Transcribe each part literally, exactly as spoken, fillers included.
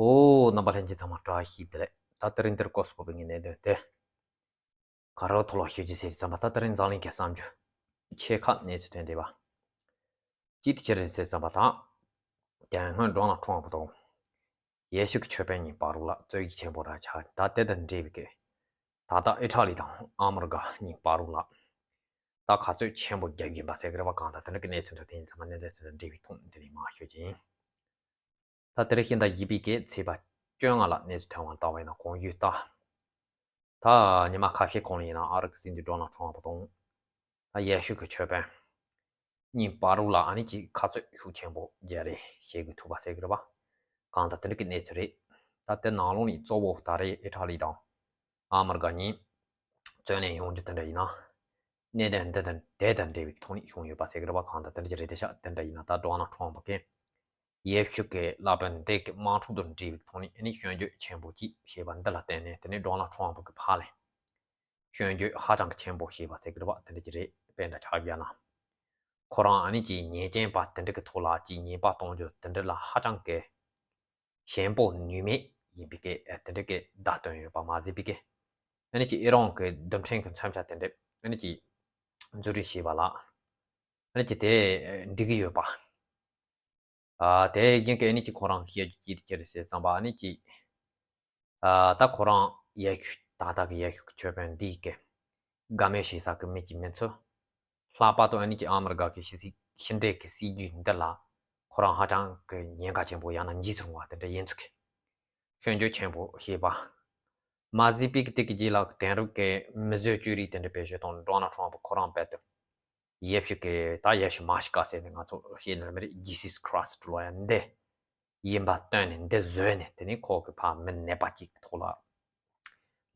ཨོ། རྣམ་པ་ལྷན་རྒྱས་ཚང་མ་བཀྲ་ཤིས་བདེ་ལེགས། ད་དེ་རིང་འདིར་སྐོར་སུ་བབས་པའི་ངའི་གནད་དོན་དེ། ག་རེ་ཐོག་ལ་ཤོད་ཀྱི་ཟེར་བསམ་པ། ད་དེ་རིང་འཛམ་གླིང་གི་བསམ་རྒྱུ་ཆེ་ཁག་གནས་ཚུལ་ཐོན་བསྡད་པ། ཅི་སྟེ་ཅི་རེད་ཟེར་བསམ་པ་དང་། དེ་སྔོན་ཌོ་ནལ་ཊམ་ཕུ་དང་ཡེ་ཤུ་གི་ཆོས་དཔོན་གཉིས་བར་ལ་རྩོད་གཞི་ཆེན་པོ་ར་ཆགས། ད་དེ་དང་འབྲེལ་བའི་གི་ད་ལྟ་ཨི་ཊ་ལི་དང་ཨ་མི་རི་ཀ་གཉིས་བར་ལ་ད་ག་ཚོད་ཆེན་པོ་རྒྱག་གི་ཡིན་པ་ཟེར་གི་རེད་པ། གང་ལྟར་དེ་འདྲ་གི་གནས་ཚུལ་འདྲ་དེ་ཡིན་ཚང་མ་གནད་དོན་དེ་དང་འབྲེལ་བའི་ཐོག་འདི་ནས་མར་ཤོད་ཀྱི་ཡིན། ད་དེ་རིང་ཤིང་རྟ་བཞི་པའི་གི་ཚེས་པ་བཅོ་ལྔ་ལ་གནས་ཚུལ་ཐོན་པ་ལྟ་བ་ཡིན་ན། གོང་ཞུས་ལྟར། ད་ཉི་མ་ཁ་ཤས་གོང་ལ་ཡིན་ན་ཨ་རི་གི་སྲིད་འཛིན་ཌོ་ནལ་ཊམ་ཕུ་དང་། ད་ཡེ་ཤུ་གི་ཆོས་དཔོན་གཉིས་བར་ལ་ཨ་ནི་ཅིག་ག་ཚོད་ཤུགས་ཆེན་པོ་རྒྱག་རེས་བྱེད་དགོས་ཐུག་པ་ཟེར་གི་རེད་པ། གང་ལྟར་དེ་འདྲ་གི་གནས་ཚུལ་རེད། ད་དེ་ནང་ལོགས་ནས་གཙོ་བོ་ད་རེས་ཨི་ཊ་ལི་དང་ཨ་མི་རི་ཀ་གཉིས་རྩོད་གླེང་ཡོང་རྒྱུ་དེ་འདྲ་ཡིན་ན། གནད་དོན་འདི་དང་དེ་དང་འབྲེལ་བའི་ཐོག་ནས་བྱུང་ཡོད་པ་ཟེར་གི་རེད་པ། གང་ལྟར་དེ་འདྲ་ཅིག་རེད་དེ་ཤག་དེ་འདྲ་ཡིན་ན་ད་ཌོ་ནལ་ཊམ་ཕུ་གིས་ཡེ་ཤུ་གི་བླ་དཔོན་འདི་གི་དམག་འཁྲུག་དང་འབྲེལ་བའི་ཐོག་ནས་ཨ་ནི་སྐྱོན་བརྗོད་ཆེན་པོ་ཅིག་བྱས་པ་འདི་ལ་བརྟེན་ནས། དེ་ནས་ཌོ་ནལ་ཊམ་ཕུ་གི་ཕར་ལ་སྐྱོན་བརྗོད་ཧ་ཅང་གི་ཆེན་པོ་བྱས་པ་ཟེར་གི་རེད་པ། དེ་འདྲ་ཅིག་རེད། དཔེ་འདྲ་ཆགས་བཞག་ན། ཁོ་རང་ཨ་ནི་ཅིག་ཉེས་ཅན་པ་དེ་འདྲ་གི་ཐོག་ལ་ཅིག་ཉེས་པ་གཏོང་རྒྱུ་དེ་འདྲ་ལ་ཧ་ཅང་གི་ཞན་པོ་ནུས་མེད་ཡིན་པའི་གི་དེ་འདྲ་གི་བརྡ་སྟོན་ཡོད་པ་མ་ཟད་པའི་གི། ཨ་ནི་ཅིག་ཨི་རན་གི་རྡུལ་ཕྲན་གི་མཚོན་ཆ་དེ་འདྲ་ཨ་ནི་ཅིག་འཛུགས་སྐྲུན་བྱས་པ་ལ་ཨ་ནི་ཅིག་དེ་འགྲིག་གི་ཡོད་པ། ཨ། དེ་བཞིན་གི་ཨ་ནི་ཅིག་ཁོ་རང་བཤད་རྒྱུ་ཅི་དེ་ཅི་རེད་ཟེར་བསམ་པ། ཨ་ནི་ཅིག་ཨ། ད་ཁོ་རང་ཡེ་ཤུ་ད་ལྟ་གི་ཡེ་ཤུ་གི་ཆོས་དཔོན་འདི་གི་དགའ་མོས་བྱེད་ས་གི་མི་ཅིག་མིན་ཚུལ། ལྷག་པར་དུ་ཨ་ནི་ཅིག་ཨ་མི་རི་ཀ་གི་ཕྱི་སྲིད་ཕྱི་འབྲེལ་གི་སྲིད་ཇུས་འདི་ལ་ཁོ་རང་ཧ་ཅང་གི་ཉེན་ཁ་ཆེན་པོ་ཡང་ན་འཇིགས་སུ་རུང་བ་དེ་འདྲ་ཡིན་ཚུལ་གི་སྐྱོན་བརྗོད་ཆེན་པོ་བྱས་པ་མ་ཟད་པའི་གི་དེ་གི་རྗེས་ལ་དེང་རབས་ཀྱི་མི་བཟོས་བཅོས་རིག་དེ་འདྲ་བེད་སྤྱོད་བཏང་། ཌོ་ནལ་ཊམ་ཕུ་ཁོ་རང་རྦད་དེ་ཡེ་ཤུ་གི་ད་ཡེ་ཤུ་མ་ཤི་ཀ་ཟེར་ནས་ང་ཚོ་བཤད་ནི་མི་རེད། ཇི་སིས་ཁྲི་སི་ཊི་ལོ་ཡ་འདི་ཡིན་པ་སྟོན་ནས་འདི་བཟོས་ནས། དེ་ནས་ཁོ་གི་ཕར་མི་ནད་པ་གཅིག་གི་ཐོག་ལ་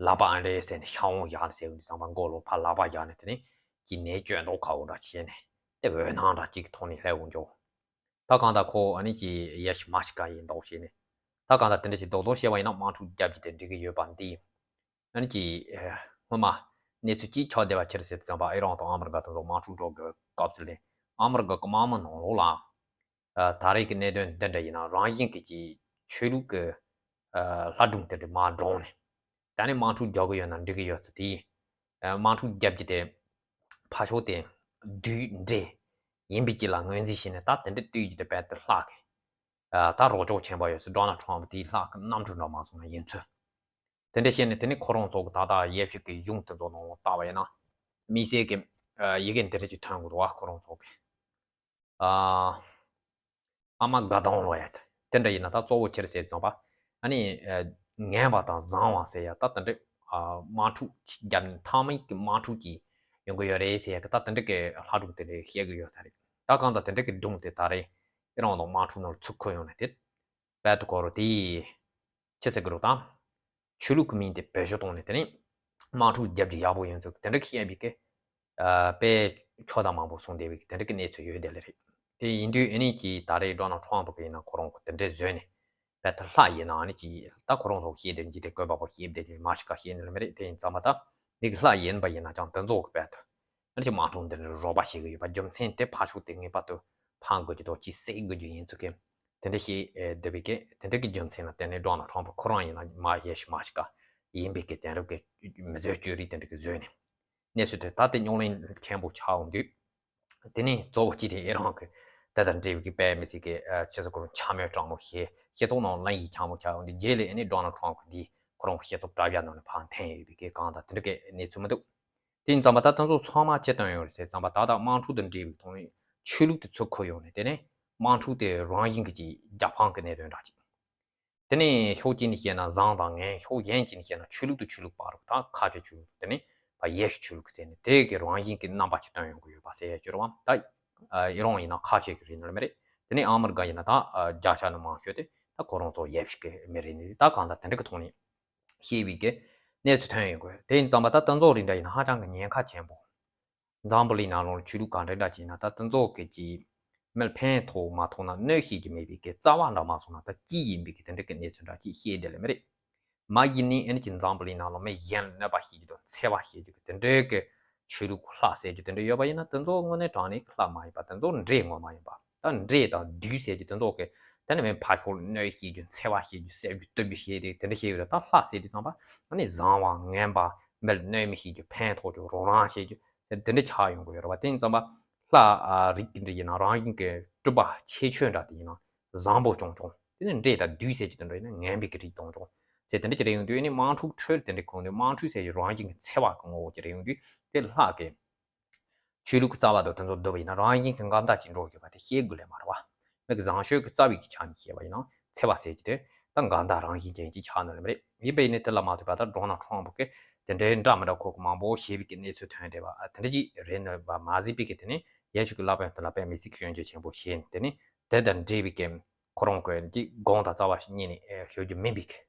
ལག་པ་ཨ་འདྲས་ཟེར་ནས་ཤ་བོང་བཞག་ནས་ཟེར་བ་འདི་ཚང་མ་མགོ་ལོག་ཕར་ལག་པ་བཞག་ནས། དེ་ནས་ཀྱི་ནད་བཅོས་མདོག་ཁ་པོ་འདྲ་བྱས་ནས་དེ་འོད་སྣང་འདྲ་གཅིག་གི་ཐོག་ནས་སླེབས་འོང་ཅོག་ད་གང་ལྟར་ཁོ་ཨ་ནི་ཅིག་ཡེ་ཤུ་མ་ཤི་ཀ་ཡིན་མདོག་བྱས་ནས། ད་གང་ལྟར་དེ་འདྲ་ཞིག་རྡོག་རྡོག་བཤད་པ་ཡིན་ན་དམག་འཁྲུག་རྒྱབ་རྒྱུ་དེ་འགྲིག་གི་ཡོད་པ་འདི། ཨ་ནི་ཅིག་ཨ། སྔོན་མ་གནས་ཚུལ་གཅིག་ཆགས་བསྡད་པ་ཅི་རེད་ཟེར་དུས་ཙམ་པ། ཨི་རན་དང་ཨ་མི་རི་ཀ་དེ་ཚོ་དམག་འཁྲུག་འགྲོ་དགོས་སྐབས་སུ་ལ་ཨ་མི་རི་ཀ་གི་དམག་མི་ནང་ལོགས་ལ། ཨ། ད་རེས་ཀྱི་གནད་དོན་འདི་འདྲ་ཡིན་ན་རང་བཞིན་གྱི་ཅིག་ཆོས་ལུགས་ཀྱི་ཨ། ལྷ་སྒྲུང་དེ་འདྲ་མར་བསྒྲོངས་ནས། ད་ནི་དམག་འཁྲུག་རྒྱག་གི་ཡོད་ན་འགྲིག་གི་ཡོད་ཚུལ་དེ། ཨ། དམག་འཁྲུག་རྒྱབ་རྒྱུ་དེ་ཕར་ཕྱོགས་དེ་བདུད་འདྲེ་ཡིན་པའི་རྐྱེན་ལ་ངོས་འཛིན་བྱས་ནས། ད་དེ་འདྲ་བསྟོད་རྒྱུ་དེ་རྦད་དེ་ལྷག་གི། ཨ། ད་རོགས་སྐྱོར་ཆེན་པོ་ཡོད་ཚུལ། ཌོ་ནལ་ཊམ་ཕུ་དེའི་ལྷག་གི་གནམ་གྲུ་འདྲ་མ་སོང་ན་ཡིན་ཚུལ། དེ་འདྲ་བཤད་ནས་དེ་ནས་ཁོ་རང་ཚོ་གི་ད་ལྟ་ཡེ་ཤུ་གི་གཞུང་དེ་ཚོ་ནང་ལོགས་ལྟ་བ་ཡིན་ན། དམིགས་བསལ་གྱི་ཨ། ཡི་གེ་འདི་འདྲ་ཅིག་ཐོན་གི་འདུག་བ། ཁོ་རང་ཚོ་གི། ཨ། ཨར་མ་གེ་དོན་ལབ་ཡ་དེ་འདྲ་ཡིན་ན། ད་གཙོ་བོ་ཅི་རེད་ཟེར་ཙམ་པ། ཨ་ནི་ཨ། ངན་པ་དང་བཟང་བ་ཟེར་ཡ་ད་དེ་འདྲ། ཨ། དམག་འཁྲུག་རྒྱབ་ནས་མཐའ་མའི་གི་དམག་འཁྲུག་ཅིག་ཡོང་གི་ཡོད་རེད་ཟེར་ཡ་གི་ད་དེ་འདྲ་གི་ལྷ་སྒྲུང་དེ་འདྲ་བཤད་གི་ཡོད་ས་རེད། ད་གང་ལྟར་དེ་འདྲ་གི་སྒྲུང་དེ་ད་རེས་ཨི་རན་དང་དམག་འཁྲུག་ནང་ཚུར་འཁོར་ཡོང་ནས་དེ། རྦད་དེ་ཁོ་རང་དེ་ཅི་ཟེར་གི་རེད། ད་ཆོས་ལུགས་ཀྱི་མིང་དེ་བེད་སྤྱོད་བཏང་ནས། དེ་ནས་དམག་འཁྲུག་རྒྱབ་རྒྱུ་ཡག་པོ་ཡིན་ཚུལ་དེ་འདྲ་བཤད་པའི་གི། ཨ། དཔེ་ཕྱོགས་དང་མང་པོ་གསུངས་བསྡད་པའི་གི་དེ་འདྲ་གི་གནས་ཚུལ་ཡོད་བསྡད་ལེ་རེད། དེ་ཡིན་དུས་ཨ་ནི་ཅིག་ད་རེས་ཌོ་ནལ་ཊམ་ཕུ་གི་ཡིན་ན་ཁོ་རང་གི་དེ་འདྲ་བཟོས་ནས། རྦད་དེ་ལྷ་ཡིན་ན་ཨ་ནི་ཅིག་ད་ཁོ་རང་ཚོ་བཤད་བསྡད་རྒྱུ་དེ་བཀོད་པ་པོ་བཤད་བསྡད་རྒྱུ་མ་ཤི་ཀ་བཤད་ནི་ལ་མི་རེད། དེ་ཡིན་ཙམ་པ་ད་འདི་གི་ལྷ་ཡིན་པ་ཡིན་ན་ཅང་དེ་ཚོ་གི་རྦད་དེ་ཨ་ནི་ཅིག་དམག་འཁྲུག་འདི་འདྲ་རོགས་པ་བྱེད་གི་ཡོད་པ། རྒྱུ་མཚན་དེ་ཕར་ཕྱོགས་དེ་ངེས་པར་དུ་ཕམ་དགོས་རྒྱུ་དང་ཅིག་བསད་དགོས་རྒྱུ་ཡིན་ཚུལ་གི། དེ་འདྲ་བཤད་བསྡད་པའི་གི་དེ་འདྲ་གི་རྒྱུ་མཚན་ལ་བརྟེན་ནས་ཌོ་ནལ་ཊམ་ཕུ་ཁོ་རང་ཡིན་ན་མར་ཡེ་ཤུ་མ་ཤི་ཀ་ཡིན་པའི་གི་དེང་རབས་ཀྱི་མི་བཟོས་བཅོས་རིག་དེ་འདྲ་གི་བཟོས་ནས། གནས་ཚུལ་དེ་ད་དེ་རྙོག་གླེང་ཆེན་པོ་ཆགས་འོང་དུས། དེ་ནས་གཙོ་བོ་གཅིག་དེ་ཨི་རན་གྱི་དེ་དང་འབྲེལ་བའི་གི་དཔེ་མི་སྲིད་ཀྱི། ཨ། སྤྱི་ཚོགས་ཁོ་རང་འཁྱམ་མོ་སྤྲང་མོ་བྱས། སྤྱི་ཚོགས་ནང་གླེང་གཞི་འཁྱམ་མོ་ཆགས་འོང་དུས། རྗེས་ལ་ཨ་ནི་ཌོ་ནལ་ཊམ་ཕུ་འདི་ཁོ་རང་སྤྱི་ཚོགས་དྲ་རྒྱ་ནང་ནས་ཕར་འཐེན་ཡོད་པའི་གི་གང་དང་དེ་འདྲ་གི་གནས་ཚུལ་མི་འདུག་དེ་ཡིན་ཙམ་པ་ད་དེ་ཚོ་ཚང་མ་ཅི་སྟོན་ཡོད་རེད་ཟེར་ཙམ་པ། ད་ལྟ་དམག་འཁྲུག་དང་འབྲེལ་བའི་ཐོག་ནས་ཆོས་ལུགས་དེ་ཚུར་འཁོར་ཡོང་ནས། དེ་ནས་དམག་འཁྲུག་དེ་རང་བཞིན་གྱི་ཅིག་རྒྱབ་ཕམ་གྱི་གནད་དོན་འདྲ་ཅིག་དེ་ནས་ཕྱོགས་གཅིག་ནས་བཤད་ན་བཟང་དང་ངན། ཕྱོགས་གཞན་གཅིག་ནས་བཤད་ན་ཆོས་ལུགས་དང་ཆོས་ལུགས་བར་རུ། ད་ཁ་ཆེ་ཆོས་ལུགས་དེ་ནས་ཕར་ཡེ་ཤུ་ཆོས་ལུགས་ཟེར་ནས་དེ་གི་རང་བཞིན་གྱི་རྣམ་པ་ཅིག་སྟོན་ཡོང་གི་ཡོད་པ་ཟེར་ཡ་ཅིག་རེད་པ། ད་ཨ། ཨི་རན་ཡིན་ན་ཁ་ཆེ་གི་རེད་ནི་མ་རེད། དེ་ནས་ཨ་མི་རི་ཀ་ཡིན་ན་ད། ཨ། བརྒྱ་ཆ་ནས་མང་ཤོས་དེ་ད་ཁོ་རང་ཚོ་ཡེ་ཤུ་གི་མི་རེད་ནི། ད་གང་ལྟར་དེ་འདྲ་གི་ཐོག་ནས་བཤད་པའི་གི་གནས་ཚུལ་ཐོན་ཡོང་གི་ཡོད། དེ་ཡིན་ཙམ་པ་ད་དེ་ཚོ་རིགས་འདྲ་ཡིན་ན་ཧ་ཅང་གི་ཉེན་ཁ་ཆེན་པོ། འཛམ་བུ་གླིང་ནང་ལོགས་ཆོས་ལུགས་ག་འདྲ་འདྲ་ཅིག་ཡིན་ན། ད་དེ་ཚོ་གི་ཅིག་མི་ལ་ཕན་ཐོགས་མ་ཐོགས་ན་གནོད་ཤེས་ཀྱི་མེད་པའི་གི་རྩ་བ་འདྲ་མ་སོང་ན། ད་ཅི་ཡིན་པའི་གི་དེ་འདྲ་གི་གནས་ཚུལ་འདྲ་ཅིག་བཤད་བསྡད་ལེ་མི་རེད། མ་གཞི་ནས་ཨ་ནི་ཅིག་འཛམ་བུ་གླིང་ནང་ལོགས་མི་གཞན་ལ་གནོད་པ་བྱེད་རྒྱུ་དང་འཚེ་བ་བྱེད་རྒྱུ་གི་དེ་འདྲའི་གི་ཆོས་ལུགས་ལྷ་ཟེར་རྒྱུ་དེ་འདྲ་ཡོད་པ་ཡིན་ན། དེ་ཚོ་དངོས་གནས་དྲང་གནས་ཀྱི་ལྷ་མ་ཡིན་པ། དེ་ཚོ་འདྲེ་ངོ་མ་ཡིན་པ། ད་འདྲེ་དང་བདུད་ཟེར་རྒྱུ་དེ་ཚོ་གི་ དེ་ནས་མི་ཕར་ཕྱོགས་ལ་གནོད་བྱེད་རྒྱུ། འཚེ་བ་བྱེད་རྒྱུ། བསད་རྒྱུ། གཏུབ་རྒྱུ་བྱས་ཏེ་དེ་འདྲ་བྱས་ཡོད་རེད། ད་ལྷ་ཟེར་དུས་ཙམ་པ་ཨ་ནི་བཟང་བ། ངན་པ། མི་ལ་གནོད་མི་བྱེད་རྒྱུ། ཕན་ཐོགས་རྒྱུ། རོགས་རམ་བྱེད་རྒྱུ་ཟེར་དེ་འདྲ་ཆགས་ཡོང་གི་ཡོད་རེད་བ། དེ་ཡིན་ཙམ་པ་ལྷ་ཨ་རིགས་འདི་འདྲ་ཡིན་ན་རང་བཞིན་གྱི་གྲུབ་པ་ཁྱད་ཆོས་འདྲ་དེ་ཡིན་ན་བཟང་པོ་བྱུང་བྱུང་། དེ་ནས་འདྲེ་དང་བདུད་ཟེར་གྱི་དེ་འདྲ་ཡིན་ན་ངན་པའི་གི་རིགས་བྱུང་བྱུང་ཟེར་དེ་འདྲ་ཅིག་རེད། ཡོང་དུས་ཨ་ནི་དམངས་ཁྲོད་འཕྲོད་དེ་འདྲ་ཁོང་དུ་དམངས་ཁྲོད་ཟེར་གྱི་རང་བཞིན་གྱི་འཚེ་བ་གི་ངོ་བོ་ཅིག་རེད། ཡོང་དུས་དེ་ལྷ་གི་ཆོས་ལུགས་ཀྱི་རྩ་བ་དང་དེ་ཚོ་བསྡུར་བ་ཡིན་ན་རང་བཞིན་གྱི་འགལ་ཟླ་ཅིག་འགྲོ་དགོས་པ་དེ་ཤེས་དགོས་ལེ་མ་རེད་བ། མི་གི་བཟང་སྤྱོད་ཀྱི་རྩ་བའི་གི་ཆ་ནས་བཤད་པ་ཡིན་ན་འཚེ་བ་ཟེར་གྱི་དེ་ད་འགལ་ཟླ་རང་བཞིན་ཅན་ཅིག་ཆགས་ནི་ལེ་མ་རེད། ཡིན་པ་ཡིན་ནའི་དེ་ལ་མ་ལྟོས་པ་ད་ཌོ་ནལ་ཊམ་ཕ་གི་དེ་འདྲའི་འདྲ་མི་འདྲ་ཁོག་མང་པོ་བྱས་པའི་གི་གནས་ཚུལ་ཐོན་བསྡད་པ་དེ་འདྲ་ཅིག་རེད་ནི་བ་མ་ཟད་པའི་གི་དེ་ནི་ཡེ་ཤུ་གི་བསླབ་པ་ཡང་དེ་ལ་དཔེ་མི་སྲིད་ཀྱི་སྐྱོན་བརྗོད་ཆེན་པོ་བྱས་ནས་དེ་ནི་དེ་དང་འབྲེལ་བའི་གི་ཁོ་རང་གི་ཅིག་དགོངས་དག་རྩ་བ་ཉིད་ནས་ཞུ་རྒྱུ་མིན་པའི་གི་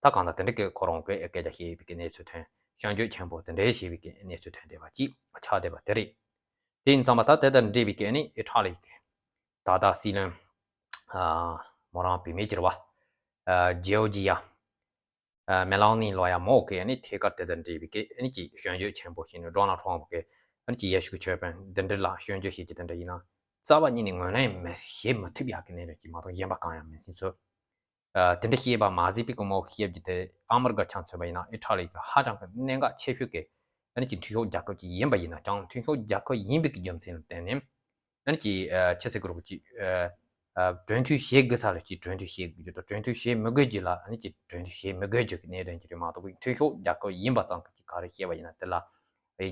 ད་གང་ལྟར་དེ་འདྲ་གི་ཁོ་རང་གི་སྐད་ཆ་བཤད་པའི་གི་གནས་ཚུལ་ཐོན། སྐྱོན་བརྗོད་ཆེན་པོ་དེ་འདྲའི་བྱས་པའི་གི་གནས་ཚུལ་ཐོན་བསྡད་པ་ཅིག་ཆགས་བསྡད་པ་དེ་རེད། དེ་ཡིན་ཙང་མ་ད་དེ་དང་འབྲེལ་བའི་གི་ཨ་ནི་ཨི་ཊ་ལི་གི་ད་ལྟ་སྲིད་བློན་ཨ་མོ་རང་བུད་མེད་ཅིག་རེད་བ། ཨ་ཇོར་ཇི་ཡ། ཨ་མེ་ལ་ནི་ལོ་ཡ་མོ་གི་ཨ་ནི་ཐད་ཀར་དེ་དང་འབྲེལ་བའི་གི་ཨ་ནི་ཅིག་སྐྱོན་བརྗོད་ཆེན་པོ་བྱས་ནས་ཌོ་ནལ་ཊམ་ཕ་གི་ཨ་ནི་ཅིག་ཡེ་ཤུ་གི་ཆོས་དཔོན་འདི་འདྲ་ལ་སྐྱོན་བརྗོད་བྱེད་ཀྱི་དེ་འདྲ་ཡིན་ན་རྩ་བ་ཉིད་ནས་ངོས་ལེན་མི་བྱེད་མི་ཐུབ་ཡག་གི་གནད་དོན་ཅིག་མ་གཏོགས་གཞན་པ་གང་ཡང་མིན་ཟིན་ཚུལ། ཨ་དེ་འདྲ་བཤད་པ་མ་ཟད་པའི་སྐུ་ངོ་བཤད་རྒྱུ་དེ་ཨ་མི་རི་ཀ་ཆ་མཚོན་པ་ཡིན་ན་ཨི་ཊ་ལི་གི་ཧ་ཅང་གི་གནད་འགག་ཆེ་ཤོས་ཀྱི་ཨ་ནི་ཅིག་མཐུན་ཕྱོགས་རྒྱལ་ཁབ་ཅིག་ཡིན་པ་ཡིན་ན་ཀྱང་མཐུན་ཕྱོགས་རྒྱལ་ཁབ་ཡིན་པའི་གི་རྒྱུ་མཚན་ལ་བརྟེན་ནས་ཨ་ནི་ཅིག་ཨ་ཆི་ཟེར་གི་རེད་ཅིག་ཨ་ཨ་གྲོས་མཐུན་བྱེད་དགོས་ས་ལ་ཅིག་གྲོས་མཐུན་བྱེད་དགོས་རྒྱུ་དང་གྲོས་མཐུན་བྱེད་མི་དགོས་རྒྱུ་ལ་ཨ་ནི་ཅིག་གྲོས་མཐུན་བྱེད་མི་དགོས་རྒྱུ་གི་གནད་དོན་ཅིག་རེད་མ་གཏོགས་མཐུན་ཕྱོགས་རྒྱལ་ཁབ་ཡིན་པ་ཙམ་གྱིས་ཅིག་ག་རེ་བཤད་པ་ཡིན་ན་དེ་ལ་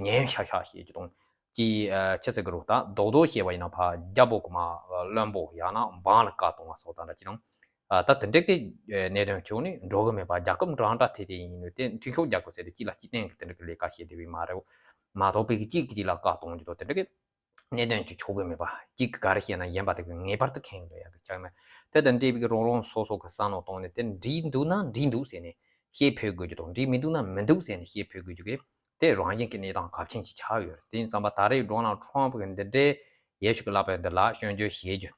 ཉན་ཤག་ཤག་བྱེད་རྒྱུ་དང་ཅིག་ཨ་ཆི་ཟེར་གི་རེད་ད་རྡོག་རྡོག་བཤད་པ་ཡིན་ན་ཕར་རྒྱལ་པོ་གི་མ་བློན་པོ་ཡང་ན་འབངས་ལ་བཀའ་གཏོང་བ་སོགས་དང་འདྲ་ཅིག་དང་། ཨ་ད་དེ་འདྲ་གི་གནད་དོན་བྱུང་ནས་འགྲོ་གི་མེད་པ། རྒྱལ་ཁབ་འདྲ་འདྲ་དེ་དེ་ཡིན་ནོ་དེ་མཐུན་ཕྱོགས་རྒྱལ་ཁབ་ཟེར་དེ་གཅིག་ལ་གཅིག་བརྟེན་གི་དེ་འདྲ་གི་ལས་ཀ་བྱེད་བསྡད་པའི་མ་རེད། མ་གཏོགས་པའི་གི་གཅིག་གིས་གཅིག་ལ་བཀའ་གཏོང་རྒྱུ་དང་དེ་འདྲ་གི་གནད་དོན་ཅིག་ཆགས་གི་མེད་པ། གཅིག་གིས་ག་རེ་བཤད་ན་གཞན་པ་དེ་གི་ངེས་པར་དུ་མཁྱེན་འགྲོ་ཡག་གི་ཆགས་མེད། དེ་དང་འབྲེལ་བའི་གི་རང་རང་སོ་སོ་གི་བསམ་བློ་གཏོང་ནས་དེ་འགྲིག་འདུག་ན་འགྲིག་འདུག་ཟེར་ནས་ཤེས་ཕོད་དགོས་རྒྱུ་དང་འགྲིག་མི་འདུག་ན་མི་འདུག་ཟེར་ནས་ཤེས་ཕོད་དགོས་རྒྱུ་གི་དེ་རང་བཞིན་གི་གནས་སྟངས་གལ་ཆེན་ཅིག་ཆགས་ཡོད་རེད། དེ་ཡིན་ཙང་པ་ད་རེས་ཌོ་ནལ་ཊམ་ཕ་གི་འདི་འདྲའི་ཡེ་ཤུ་གི་བསླབ་པ་འདི་ལ་སྐྱོན་བརྗོད་བྱེད་རྒྱུ།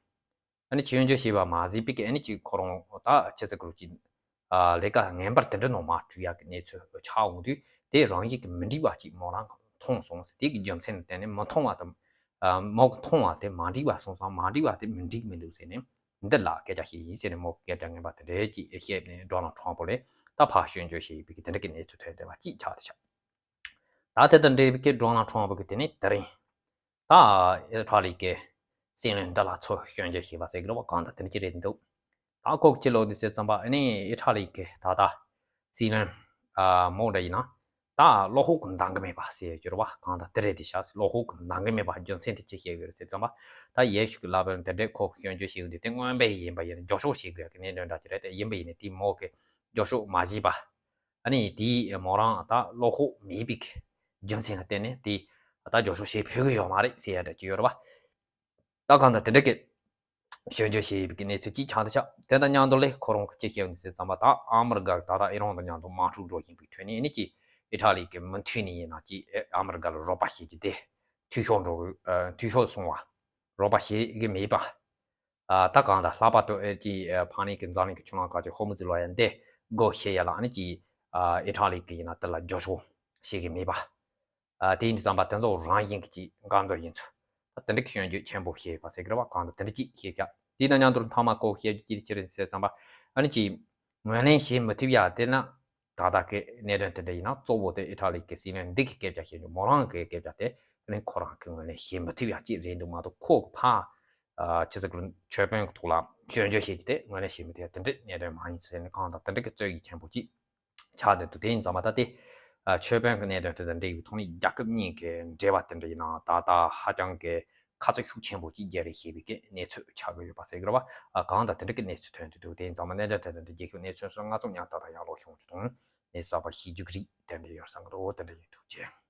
ཨ་ནི་ཆོས་འབྱོར་བྱས་པ་མ་ཟད་པའི་ཨ་ནི་ཅིག་ཁོ་རང་ད་ཆི་ཟེར་དགོས་རེད་ཅིག་ཨ་ལས་ཀ་ངན་པར་དེ་འདྲ་ནང་མ་འཁྲུལ་ཡག་གི་གནས་ཚུལ་ཆགས་འོང་དུས་དེ་རང་བཞིན་གྱིས་མི་འགྲིག་པ་ཅིག་མོ་རང་གིས་མཐོང་སོང་ཟེར། དེ་གི་རྒྱུ་མཚན་ལ་བརྟེན་ནས་མི་མཐོང་བ་དང་ཨ་མོ་གིས་མཐོང་བ་དེ་མ་འགྲིག་པ་སོང་ཙང་མ་འགྲིག་པ་དེ་མི་འགྲིག་མི་འདུག་ཟེར་ནས་འདི་ལ་སྐད་ཆ་བཤད་ཡིན་ཟེར་ནས་མོ་གིས་སྐད་ཆ་ངན་པ་དེ་འདྲའི་ཅིག་བཤད་ནས་ཌོ་ནལ་ཊམ་ཕ་ལ་ད་ཕར་སྐྱོན་བརྗོད་བྱས་པའི་དེ་འདྲ་གི་གནས་ཚུལ་ཐོན་བསྡད་པ་ཅིག་ཆགས་བསྡད་ཤག་ད་དེ་དང་འབྲེལ་བའི་ཌོ་ནལ་ཊམ་ཕ་གིས་དེ་ནས་དེ་རིང་ད་ཨི་ཊ་ལི་གི་སྲིད་བློན་འདི་ལ་ཚུར་སྐྱོན་བརྗོད་བྱས་པ་ཟེར་གི་རེད་བ། གང་ལྟར་དེ་འདྲ་ཅིག་རེད་འདུག་ད་ཁོ་གི་ཕྱི་ལོགས་འདི་ཟེར་ཙམ་པ་ཨ་ནི་ཨི་ཊ་ལི་གི་ད་ལྟ་སྲིད་བློན་ཨ་མོ་འདྲ་ཡིན་ན་ད་བློ་ཁོག་གིས་འདང་གི་མེད་པ་ཟེར་གི་རེད་བ། གང་ལྟར་དེ་རེད་དེ་ཤག་བློ་ཁོག་གིས་འདང་གི་མེད་པ་རྒྱུ་མཚན་དེ་ཅི་བཤད་གི་རེད་ཟེར་ཙམ་པ་ད་ཡེ་ཤུ་གི་བསླབ་པ་འདི་འདྲས་ཁོ་གིས་སྐྱོན་བརྗོད་བྱས་ཡོད་དེ་དེ་དངོས་དཔེ་ཡིན་པ་ཡིན་ན་བསྐྱར་བཤད་དགོས་ཀྱི་གནད་དོན་འདྲ་ཅིག་རེད། དེ་ཡིན་པ་ཡིན་ནའི་དེ་མོ་གིས་བསྐྱར་བཤད་མ་བྱས་པ། ཨ་ནི་དེའི་མོ་རང་ད་བློ་ཁོག་མེད་པའི་རྒྱུ་མཚན་ལ་བརྟེན་ནས་དེ་ད་བསྐྱར་བཤད་བྱེད་ཕོད་ཀྱི་ཡོད་མ་རེད་ཟེར་ཡ་འདྲ་ཅིག་ཡོད་རེད་བ། ད་གང་ལྟར་དེ་འདྲ་གི་སྐྱོན་བརྗོད་བྱེད་པའི་གནས་ཚུལ་ཅིག་ཆགས་འདུག་ཤག་དེ་དང་མཉམ་དུ་ལས་ཁོ་རང་གིས་ཅི་བཤད་ཡོད་ཟེར་ཙམ་པ་ད་ཨ་མི་རི་ཀ་ད་ལྟ་ཨི་རན་དང་མཉམ་དུ་དམག་འཁྲུག་འགྲོ་བཞིན་པའི་ཁྲོད་ནས་ཨ་ནི་ཅིག་ཨི་ཊ་ལི་གིས་མུ་མཐུད་ནས་ཡིན་ན་ཅིག་ཨ་མི་རི་ཀ་ལ་རོགས་པ་བྱེད་ཀྱི་དེ་འཐུས་ཤོར་འགྲོ་གི་འཐུས་ཤོར་སོང་བ། རོགས་པ་བྱེད་ཀྱི་མེད་པ། ཨ་ད་གང་ལྟར་ལྷག་པར་དུ་ཨེ་ཅི་ཨ་ཕག་ནས་ཀྱི་འཛམ་གླིང་གི་ཆུ་ལམ་ཁག་ཅིག་ཧོར་མུ་ཛི་ལོ་ཡ་འདི་སྒོ་ཕྱེ་ཡ་ལ་ཨ་ནི་ཅིག་ཨ་ཨི་ཊ་ལི་གི་ཡིན་ན་དེ་ལ་བསྐྱར་བཤད་བྱེད་ཀྱི་མེད་པ། ཨ་དེ་ཡིན་དུས་ཙམ་པ་དེ་ཚོ་རང་བཞིན་གྱི་ཅིག་འགལ་འཛོལ་ཡིན་ཚུལ། ད་དེ་འདྲ་གི་སྐྱོན་བརྗོད་ཆེན་པོ་བྱས་པ་ཟེར་གི་རེད་བ། གང་ལྟར་དེ་འདྲ་ཅིག་བཤད་ཀྱག་དེ་དང་མཉམ་དུ་མཐའ་མ་ཁོ་བཤད་རྒྱུ་ཅི་རེད་ཟེར་ཙམ་པ་ཨ་ནི་ཅིག་ངོས་ལེན་བྱེད་མི་ཐུབ་ཡ་དེ་ན། ད་ལྟ་གི་གནད་དོན་དེ་འདྲ་ཡིན་ན་གཙོ་བོ་དེ་ཨི་ཊ་ལི་གི་སྲིད་བློན་འདི་གི་སྐད་ཆ་བཤད་རྒྱུ་མོ་རང་གི་སྐད་ཆ་དེ་ཨ་ནི་ཁོ་རང་གི་ངོས་ནས་བཤད་མི་ཐུབ་ཡག་ཅིག་རེད་འདུག་མ་གཏོགས་ཁོ་གི་ཕར་ཨ་ཆི་ཟེར་དགོས་རེད། ཆོས་དཔོན་གི་ཐོག་ལ་སྐྱོན་བརྗོད་བྱེད་རྒྱུ་དེ་ངོས་ནས་བཤད་མི་ཐུབ་ཡག་དེ་འདྲའི་གནད་དོན་མ་ཡིན་ཟེར་ནས་གང་ལྟར་དེ་འདྲ་གི་རྩོད་ཡིག་ཆེན་པོ་ཅིག་ཆགས་བསྡད་འདུག་དེ་ཡིན་ཙང་མ་ད་དེ་ཨ་ཆོས་དཔོན་གི་གནད་དོན་དེ་དང་འབྲེལ་བའི་ཐོག་ནས་རྒྱལ་ཁབ་གཉིས་ཀྱི་འབྲེལ་བ་དེ་འདྲ་ཡིན་ན་ད་ལྟ་ཧ་ཅང་གི་ཁ་ཚ་ཤུགས་ཆེན་པོ་ཅིག་རྒྱག་རེས་བྱེད་པའི་གི་གནས་ཚུལ་ཆགས་ཀྱི་ཡོད་པ་ཟེར་གི་རེད་བ། ཨ་གང་ལྟར་དེ་འདྲ་གི་གནས་ཚུལ་ཐོན་དུ་འདུག་དེ་ཡིན་ཙང་མ་གནད་དོན་དེ་འདྲ་འདི་རྒྱལ་ཁབ་གནས་ཚུལ་སོགས་སྔ་ཙམ་ཡང་ད་ལྟ་ཡང་ལོག་བྱུང་བྱུང་དང་གནས་གསར་པ་ཤེས་རྒྱུ་གི་རིགས་དེ་འདྲ་ཡོད་བསམ་གི་འདུག་དེ་འདྲ་ཡིན་འདུག་ཅེས།